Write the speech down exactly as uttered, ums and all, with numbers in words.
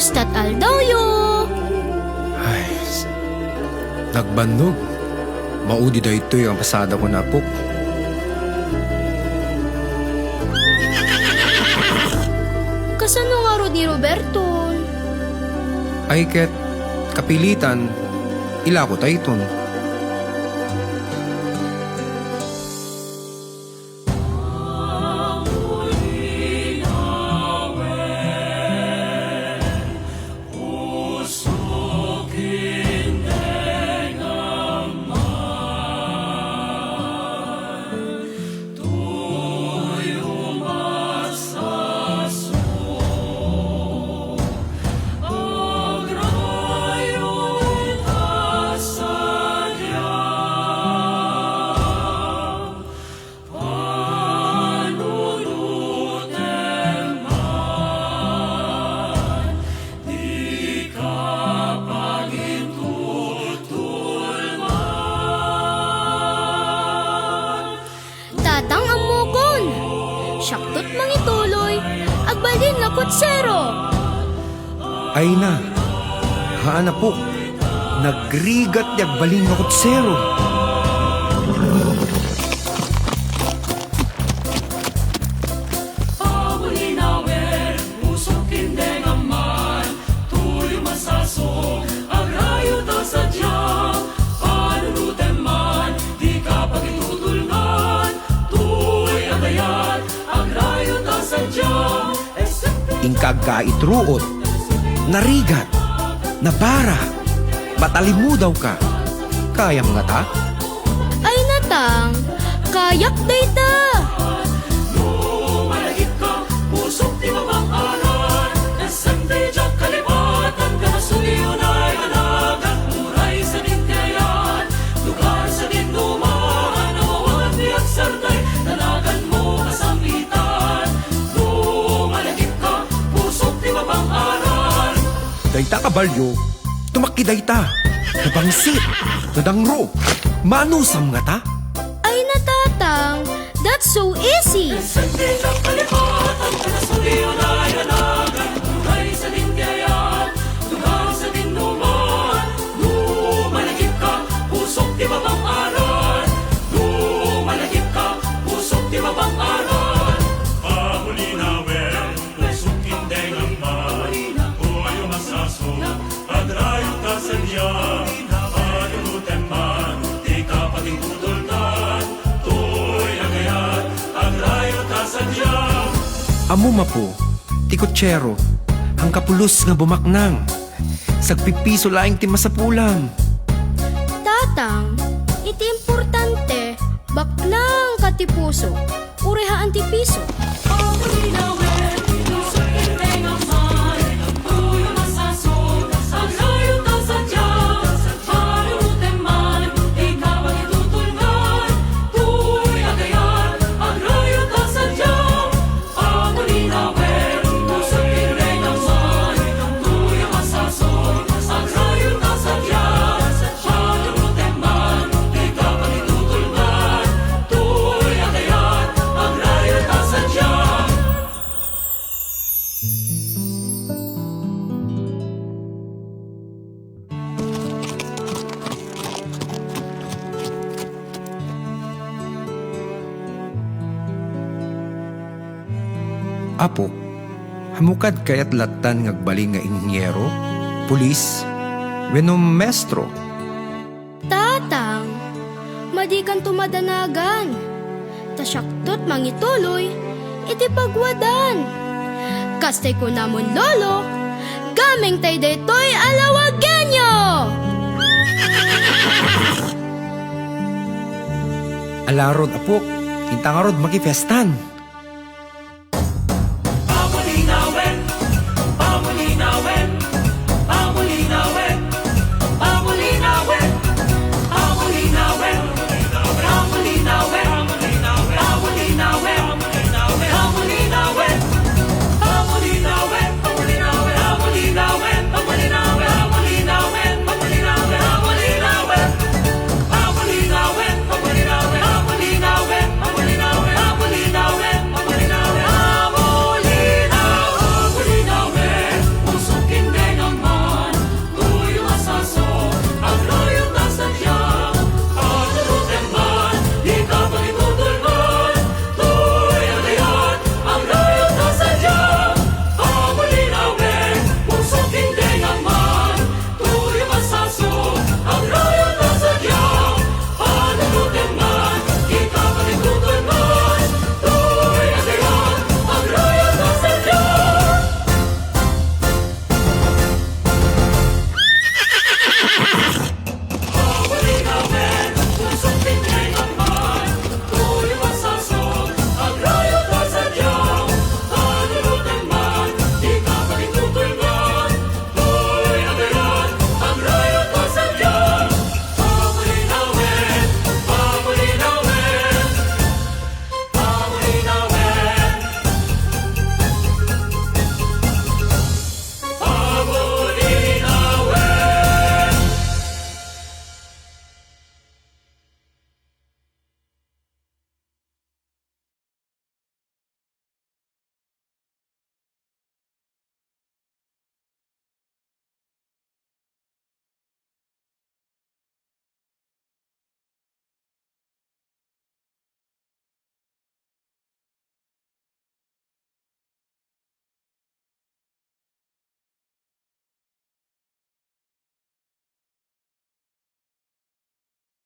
Tat aldawyo. Ay, s-, nagbannog. Maudi daytoy a pasada ko, Apok. Kasano ngarud ni Roberto? Ay ket, kapilitan, ilako ta iton. Panunotem man, dika pagintultulngan. Tatang, ammokon, siakto't mangituloy, agbalin nga kutsero. Ay na, haan, Apok, nagrigat ti agbalin nga kutsero. Pauli nawen, pusok ken tengngaman, toy masasok, agrayo ta sadiak, panunotem man, dika pagintultulngan, toy agayat, agrayo ta sadiak. Inka agkaitruot, narigat, nabara, matalimudawka. Kayam ngata? Ay, Tatang, kayak dayta. No malagipka, pusok ti mabang-aran. Nasanda diak kalipatan, kanasoy unay a nagan, uray sadin ti ayat, lugar sadin dumaan, awagan ti agsardeng, danaganmo kasampitan. No malagipka, pusok ti mabang-aran. Dayta, kabalio, tumakki dayta. Nabangsit, nadangro. Maanusam ngata? Ay na, Tatang, that's so easy. Pusok ken tengngaman, toy masasok, agrayo ta sadiak, panunotem man, dika pagintultulngan, toy agayat, agrayo ta sadiak. Ammom, Apo, ti kutsero, angkapulos nga bumaknang. Sagpipiso laeng ti masapulam. Tatang, iti importante, baknang ka ti puso. Uray haan ti piso. Apo, ammokad kayat lattan nga agbalin nga inhinyero, pulis, wenno maestro? Tatang, madikanto madanagan, ta siakto't mangituloy iti pagwadan. Kas tay kunamon, Lolo, gamengtay daytoy a lawagenyo! Alarod, Apok, inta ngarud makipiestan.